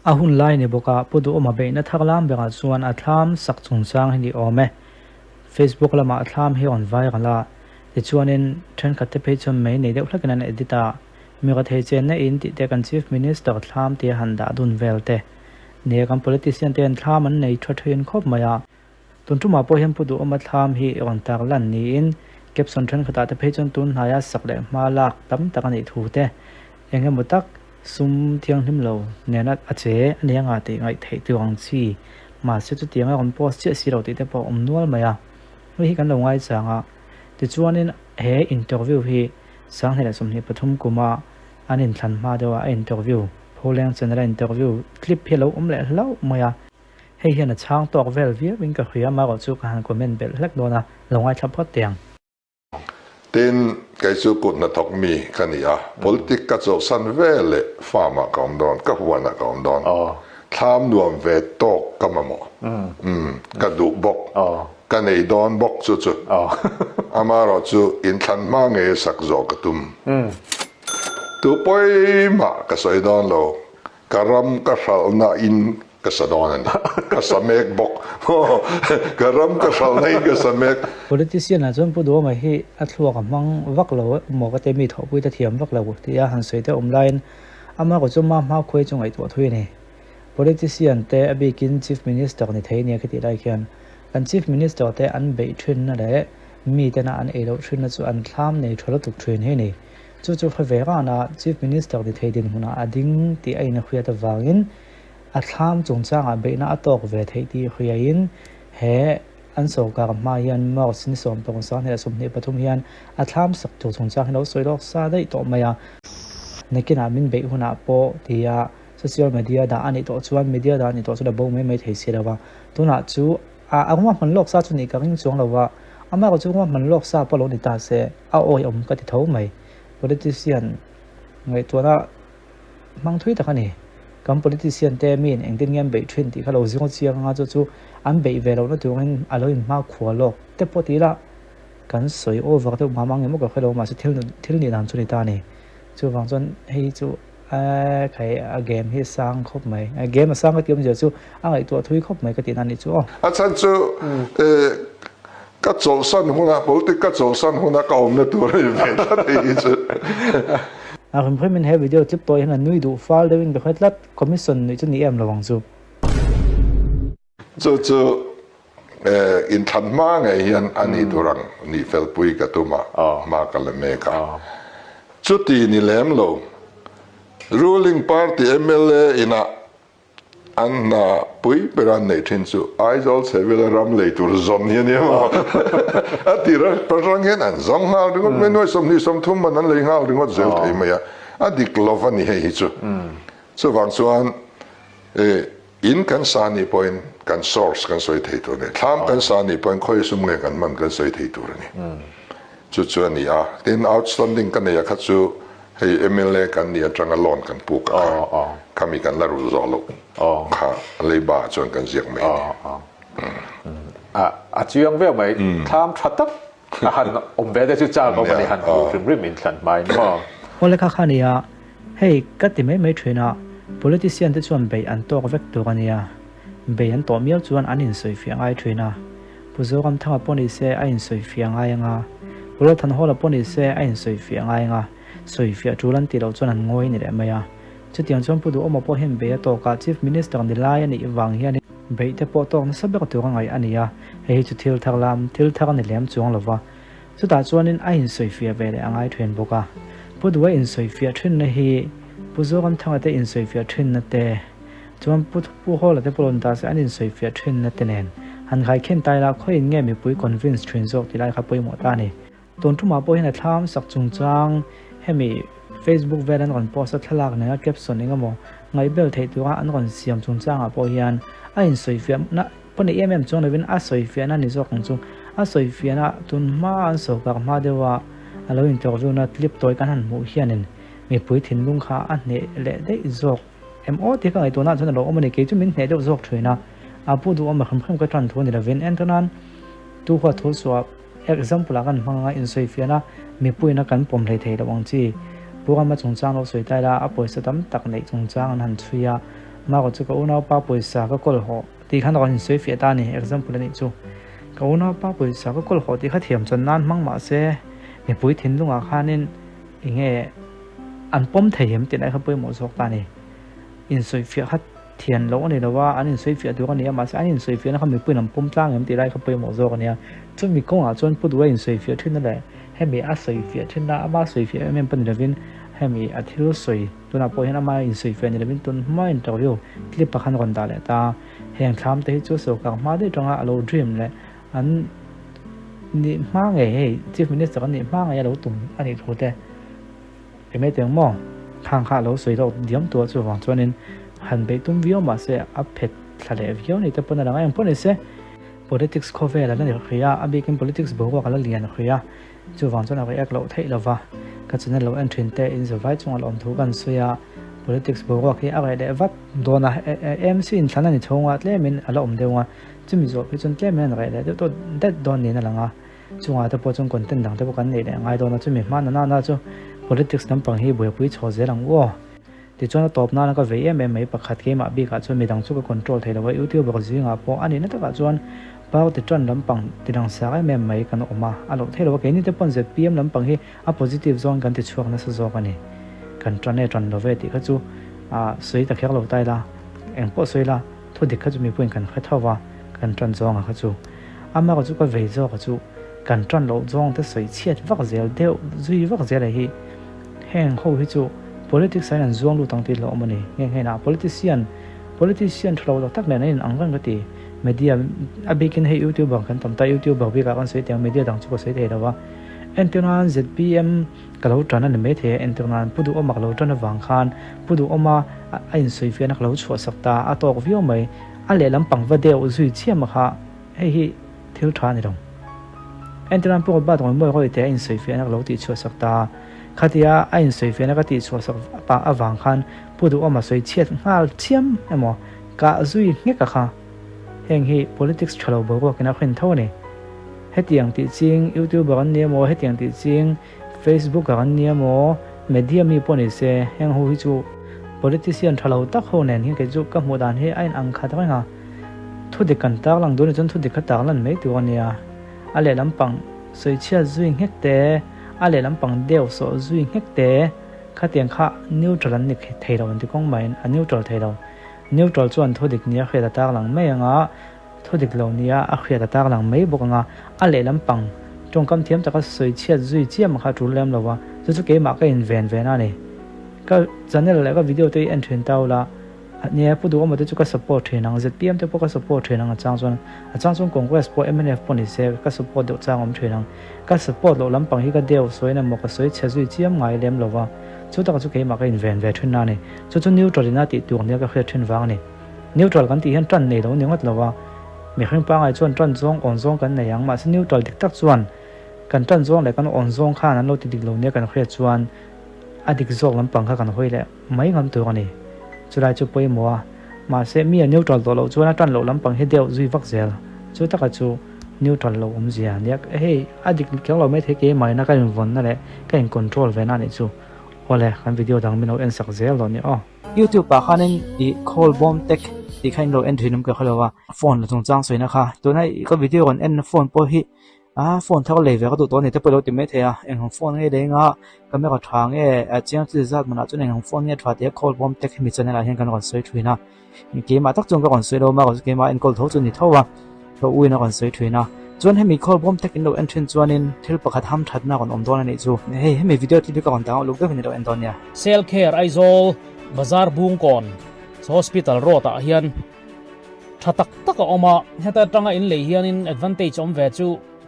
A hun lai ni bawk a, Pu Duhawma beihna thar lam berah chuan a thlam sak chungchang hi ni awm e. Facebook lamah a thlam hi a rawn viral a, tichuanin thenkhat te phei chuan mei nei deuh hlakin an edit a, mi rathei chenna in tih te kan Chief Minister thlam tia han dah dun vel te nia kan politician te hian thlam an nei tha thin khawp mai a. Tun tumah pawh hian Pu Duhawma thlam hi rawn tar lan niin caption thenkhatah te phei chuan tun hnaia sak leh hma lak tam tak a nih thu te eng emaw tak sum thianghlim lo nena a che a nia nga tih ngaih theih tur ang chi mahse chutiang a rawn post chiah si lo tih te pawh a awm nual mai a, hei hi kan lo ngaichang a. Tichuanin he interview hi 2023 kuma an inthlan hma deuha a interview Pholeng channel a interview clip hi a lo awm leh hlauh mai a. Hei hian a chhang tawk vel viau in ka hria amaherawh chu ka han comment belh hlek dawn a, lo ngaithla phawt teh ang. Tin, kei chu kut hnathawk mi ka ni a, politic ka chawlhsan ve leh farm ah ka awm dawn, ka huan ah ka awm dawn. Thlam nuam ve tawk ka mamawh. Umm, ka duh bawk. Ka nei dawn bawk chu chu. Amaherawh chu inthlan hma ngei sak zawh ka tum. Tu pawimah ka sawi dawn lo. Ka ram ka hralhna in ka sa dawn a ni. Ka sa mek bawk. Ka ram ka hralhna in ka sa mek. Politician ah chuan Pu Duhawma hi a thluak a hmang vak lo emaw ka ti mi thawhpui te thiam vak lo tih a han sawi te awm laiin ama kawt chu ma hma khuai chu ngaihtuah thui a ni. Politician te a bikin Chief Minister ni thei nia khitih lai khian kan Chief Minister te an beih thinna leh mi tena an ei loh thinna chu an thlam nei tha lutuk thin hi a ni. Chu chu hre ve ran a, Chief Minister ni thei dinhmunah a ding tih a inhriat avangin a thlam chungchangah beihna a tawk ve theih tih hriain he an sorkar hma hian March ni 10, 2023 hian a thlam sak tur chungchang hi lo sawi lawk sa daih tawh mai a. Nakinah min beih hunah pawh tia social media dah a nih tawh chuan media dah a nih tawh chuan a bo mai mai thei si lo va, tunah chu a ruahman lawk sa chu nih ka ring chuang lo va, amaherawh chu ruahman lawk sa pawh lo ni ta se. A awi awm ka ti tho mai. Politician ngaihtuahna hmang thui tak a ni. Kan politician te miin engtin nge an beih thin tih kha lo zing chiang anga chu chu an beih ve lohna turin a lo inhma khua lawk te pawh ti ila kan sawi over deuh mam ang emaw ka hre lo mahse thil thil nih dan chu ni ta a ni. Chuvang chuan hei chu khai a game hi a sang khawp mai. A game a sang ka tih awmzia chu a ngaihtuah thui khawp mai ka tihna a nih chu aw. A chhan chu Ka chawlhsan huna, politic ka chawlhsan huna ka awmna tur a ni ve tlat hei hi chu. A hrimhrimin he video clip tawh hian a nui duh fal deuhin ka hre tlat, commission nuih chu ni em lo ang chu. Chu chu inthlan hma ngei hian a nih tur ang nih felpui ka tum a, hma ka la mek a. Chuti ni lem lo, ruling party mla inah An hna pui ber an neih thin chu Aizawl chhehvela ram lei tur zawn hi a nia maw? A tir a parang hian an zawng nghal ringawt mai, nuai 23 man an lei nghal ringawt zel thei mai a, a dik lova ni hei hi chu. Chuvang chuan in kan sa nih pawhin kan source kan sawi thei tur a ni, thlam kan sa nih pawhin khawi sum nge kan hman kan sawi thei tur a ni. Chu chu a ni a, tin outstanding ka nei a kha chu Hei mla kan nih atanga loan kan puk a kha, khami kan la rulh zawh loh kha leiba ah chuan kan ziak mai a ni. A chiang viau mai, thlam tha tak a han awm ve te chu chak awm a ni, han hmuh hrim hrim in thlan hmai ni maw. Awle kha kha nia, hei ka ti mai mai thin a, politician te chuan beih an tawk vek tur a nia, bei an tawh miau chuan an insawifiah ngai thin a, Pu Zoramthanga pawh ni se a insawifiah ngai anga, Pu Lalthanhawla pawh ni se a insawifiah ngai anga, sawifiah tul an tih loh chuan an ngawi ni leh mai a. Chutiang chuan Pu Duhawma pawh hian bei a tawk a, Chief Minister ni lai a nih vang hian beih te pawh tawk nasa ber tur a ngaih a ni a, hei hi chu thil thar lam, thil thar a ni lem chuang lo va. Chutah chuanin a insawifiah ve leh a ngai then bawk a. Pu Duha insawifiah thinna hi Pu Zoramthanga te insawifiah thinna te, Chuan Pu Pu Hawla te pawh rawn dah se an insawifiah thinna te nen han khai khen ta ila khawiin nge mipui convince thin zawk tih lai kha pawimawh ta a ni. Tun tumah pawh hian a thlam sak chungchang hemi Facebook vel an rawn post a thlalak nena caption eng emaw ngaihbel theih tura an rawn siam chungchangah pawh hian a insawifiah na pawh ni em em chuang lovin a sawifiahna ni zawk ang chu. A sawifiahna tun hma an sawrkar hma deuha a lo interview na clip tawi kan han hmuh hianin mipui thinlung kha a hneh leh daih zawk. Em aw tih ka ngaihtuahna ah chuan a lo awm a ni, kei chu min hneh deuh zawk thin a, a pu duhawm a hrim hrim ka tan thu a ni lovin entirnan tu huat thu suah example ah kan hmang anga insawifiahna mipuiin a kan pawm hlei thei loh ang chi Pu Rama chungchang lo sawi ta ila a pawisa tam tak neih chungchang an han chhui a. Mako chu ka unaupa pawisa ka kawl hawh tih khan a rawn insawi fiah ta a ni, example a nih chu. Ka unaupa pawisa ka kawl hawh tih kha thiam chuan nan hmang mah se mipui thinlungah khanin enge an pawm thei em tih lai kha pawimawh zawk ta a ni. Insawifiah kha thian loh a ni lo a, an insawifiah tur a ni a, mahse an insawifiahna kha mipuiin an pawm tlang em tih lai kha pawimawh zawk a nia. Chumi kawngah chuan Pu Duha insawifiah thinna leh hemi a sawifiah thinna ama sawifiah em em pawh ni lovin hemi a thil sawi tunah pawh hian ama insawifiah ni lovin tun hma interview clip ah khan rawn dah leh ta a, heng thlam te hi chu sorkar hma daih tanga a lo dream leh an nih hma ngei hei Chief Minister an nih hma ngei a lo tum a nih thu te. Eng mai teng maw? Khang kha a lo sawi lawk diam tu a chuvang chuanin han beih tum viau mah se a phet thla leh viau ni te pawn a lang a, eng pawh ni se politics khawvel a la ni hrih a, a bikin politics boruak a la lian hrih a, chuvang chuan a react loh theih lova ka channel lo en thin te in zavai chunga la awm thu kan sawi a, politics boruak hi a reh leh vat dawn a, AMC inthlan a ni chhunga tlemin a la awm deuh a, chumi zawh phei chuan tlemin an reh leh deuh tawh det dawn niin a lang a. Chungah te pawh chuan content dang te pawh kan neih leh ngai dawn a, chumi hma nana na chu politics lampang hi buaipui chho zel ang u aw. Tichuan a tawp nana ka vei em em mai pakhat keimah bikah chuan midang chu ka control thei lo a, youtuber zingah pawh a nihna takah chuan party tan lampang ti dangsak em em mai kan awm a, a loh theih lo a, keini te pawn zpm lampang hi a positive zawngin kan ti chhuak nasa zawk a ni. Kan tan e tan lo ve tih kha chu a sawi ta kher lo ta ila, engpawh sawi ila. Thu dik kha chu mipuiin kan hre tho va, kan tan zawnga kha chu. Amaherawh chu ka vei zawka chu kan tan loh zawng te sawi chhiat vak zel deuh zui vak zel a hi. Heng ho hi chu politics ah hian an zuang lut ang tih hlauhawm a ni. Nghe nghe nah politician politician tha lo tak tak nen an in ang reng ka ti. Media a bikin hei youtuber kan tam ta youtuber bikah kan sawi tiang media dang chu ka sawi thei lo va. Entir nan zpm Ka lo tan a ni maithei a, entir nan Pu Duhawma ka lo tan avang khan Pu Duhawma a insawifiahna ka lo chhuahsak ta a tawk viau mai. A lehlam pang va deuh zui chiam a kha hei hi thil tha a ni lo. Entir nan Pu Robert Rawngmawi Rawite a insawifiahna ka lo tihchhuahsak ta a, khatia a insawifiahna ka tihchhuahsak pah avang khan Pu Duhawma sawi chhiat nghal chiam emaw kah zui nghek a kha. Heng hi politics tha lo boruakin a hrin tho a ni. Hetiang tih ching YouTuber an ni emaw hetiang tih ching Facebooker an ni emaw media mi pawh ni se heng ho hi chu politician tha lo tak ho nen hian kei chu ka hmuh dan hi a in ang khat reng a. Thu dik kan tar lang duh ni chuan thu dik kha tar lan mai tur a nia. A lehlam pang sawichhiat zui nghek te, a lehlam pang deuh sawh zui nghek te khatiang kha neutral an ni thei lo an ti kawng maiin a neutral thei lo. Neutral chuan thu dik nia hriat a tar lang mai ang a, Thu dik lo nia a hriat a tar lang mai bawk ang a, a lehlam pang tawngkam thiam taka sawi chhiat zui chiam kha a tul lem lo a, chu chu keimah ka inven ve na a ni. Ka channel leh ka video te hi en thin ta ula, nia Pu Duhawma te chu ka support thin ang, zpm te pawh ka support thin ang a chang chuan, a chang chuan Congress pawh mnf pawh ni se ka support deuh chang awm thin ang. Ka support loh lampang hi ka deuh sawiin emaw ka sawi chhe zui chiam ngai lem lo va, chu taka chu keimah ka inven ve thin na a ni. Chu chu neutral in a tih tur nia ka hriat thin vang a ni. Neutral kan tih hian tan nei lo ni ngawt lo a, mihring pangngai chuan tan zawng awn zawng kan nei ang, mahse neutral dik tak chuan kan tan zawng leh kan awn zawng khan an lo ti dik lo nia kan hriat chuan a dik zawk lampang kha kan hawi leh mai ngam tur a ni. Chulai chu pawimawh a, mahse mi a neutral tawh loh chuan a tan loh lampang hi deuh zui vak zel, chu taka chu neutral lo awmzia nia, hei a dik kher lo maithei keimahina ka invawnna leh ka in control ve na a nih chu. Awle, kan video dang min lo en sak zel dawn nia aw. YouTube ah khanin ih call bawm tek tih kha in lo en thin awm ka hrelo a, phone la chungchang sawina kha tuna ih ka video rawn en na phone pawh hi ah phone thar lei ve ka duh tawh a ni te pawh i lo ti mai thei a, eng ang phone nge lei anga camera tha nge ah chiang chi zat manah chuan eng ang phone nge tha tih a call bawm tek hemi channel ah hian kan rawn sawi thin a. Keimah tak chuan ka rawn sawi lo a, keimah enkawl tho chu ni tho a, ka u in a rawn sawi thin a. Chuan hemi call bawm tak in lo en thin chuanin thil pakhat ham thatna a rawn awm dawn a nih chu. Hei hemi video clip hi ka rawn dang uluk deuhin i lo en dawn nia. Selkher Aizawl Bazar Bungkawn Hospital Road ah hian tha tak tak a awm a, heta atanga in lei hianin advantage awm ve chu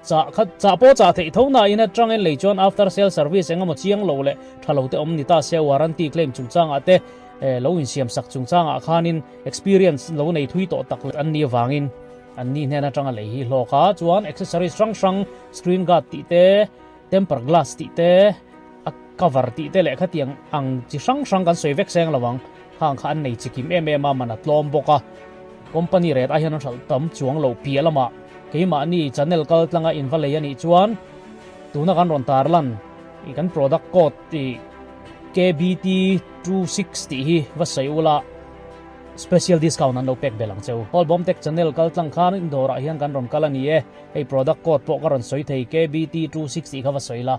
chah kha chah pawh chah theih tho na in atang in lei chuan after sale service engemaw chiang lo leh tha lo te awm ni ta se warranty claim chungchang ah te lo insiam sak chungchangah khanin experience lo nei thui tawh tak an nih avangin an ni hnen atanga lei hi hlawk a, chuan accessories hrang hrang screen guard tih te, temper glass tih te, a cover tih te leh khatiang ang chi hrang hrang kan sawi vek seng lo ang, khang kha an nei chi kim em em a, man a tlawm bawk a, company rate ah hian an hralh tam chuang lo piah lamah keimahni channel kal tlanga in va lei a nih chuan tuna kan rawn tarlan kan product code tih. KBT 26 tih hi va sawi ula. Special discount an lo pek belh ang che u. Hallbawm Tech channel kal tlang khan in dawrah hian kan rawn kal a ni e. Hei product code pawh ka rawn sawi thei KBT 26 tih kha va sawi la.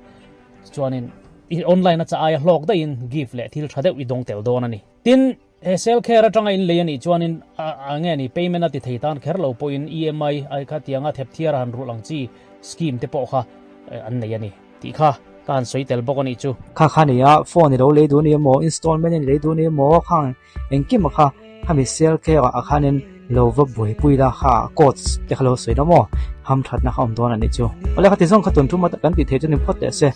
Chuanin i online a cha aia hlawk daihin gift leh thil tha deuh i dawng tel dawn a ni. Tin, he sale care atanga in lei a nih chuanin a nge ni payment a ti thei tan kher lo pawhin EMI ai kha tianga thep thiar a han rulh ang chi scheme te pawh kha an nei a ni tih kha ka han sawi tel bawk a nih chu. Kha kha nia phone i lo lei duh a ni emaw installment in lei duh a ni emaw khang engkim a kha khami sale care ah khanin lo va buaipui la kha codes te kha lo sawi la maw hamthatna kha awm dawn a nih chu. Awle khati zawng kha tun tum a kan tih theih chu ni phawt teh se.